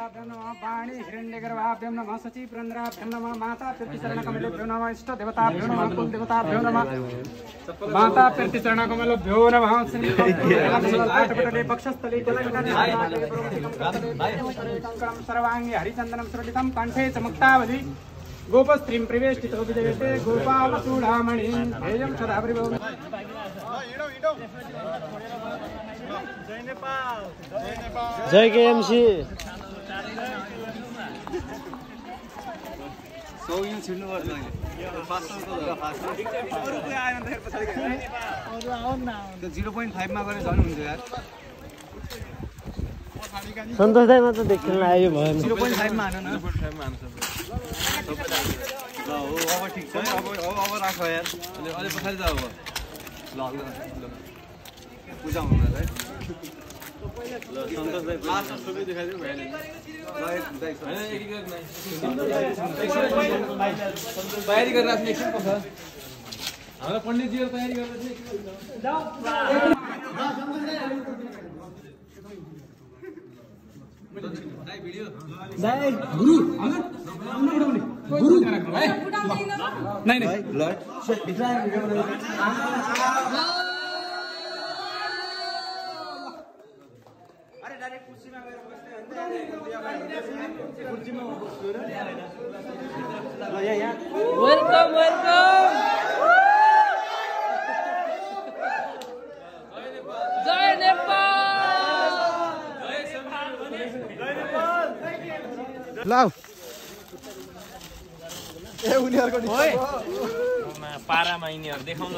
सर्वदेवताभ्यो नमः वाणी हिरण्यगर्भाभ्यो नमः सचिवरन्ध्राभ्यो नमः माता प्रीतिशरणकमलेभ्यो नमः इष्टदेवताभ्यो नमः कुलदेवताभ्यो नमः माता प्रीतिशरणकमलेभ्यो नमः श्रीपटले पक्षस्थले कंकणं सर्वांगे हरिचन्दनं सुरलितं कंठे च मुक्तावली गोपस्त्रीं प्रवेष्टितो विजयते गोपालचूडामणिं ध्येयं सदा परिभवं जय केएमसी सौगिन छिड्नु पर्छ अहिले अरुको आएन त पछाडी अरु आउन न त्यो 0.5 मा गरे झन् हुन्छ यार सन्तोष दाइ मात्र देख्न आयो भएन 0.5 मा हान न 0.5 मा हान सबै ल हो अब ठीक छ अब राख यार अलि पछाडी जाऊ अब ल पूजा हुन है ल सन्तोष दाइ लास्ट सबै देखाइदिनु भएन ल एक दाइ हैन एकीकृत नै तयारी गरेर राख्ने एकछिन पछ हाम्रो पण्डित जीहरु तयारी गरेर जाऊ दाइ भिडियो दाइ गुरु हजुर गुरु नै नै ल भित्र भिडियो अरे डाइरेक्ट कुर्सीमा गएर बस्दै कुर्सीमा बस्छु र ल यहाँ वेलकम वेलकम जय नेपाल ल ए उनीहरुको पारामा यिनीहरु देखाउन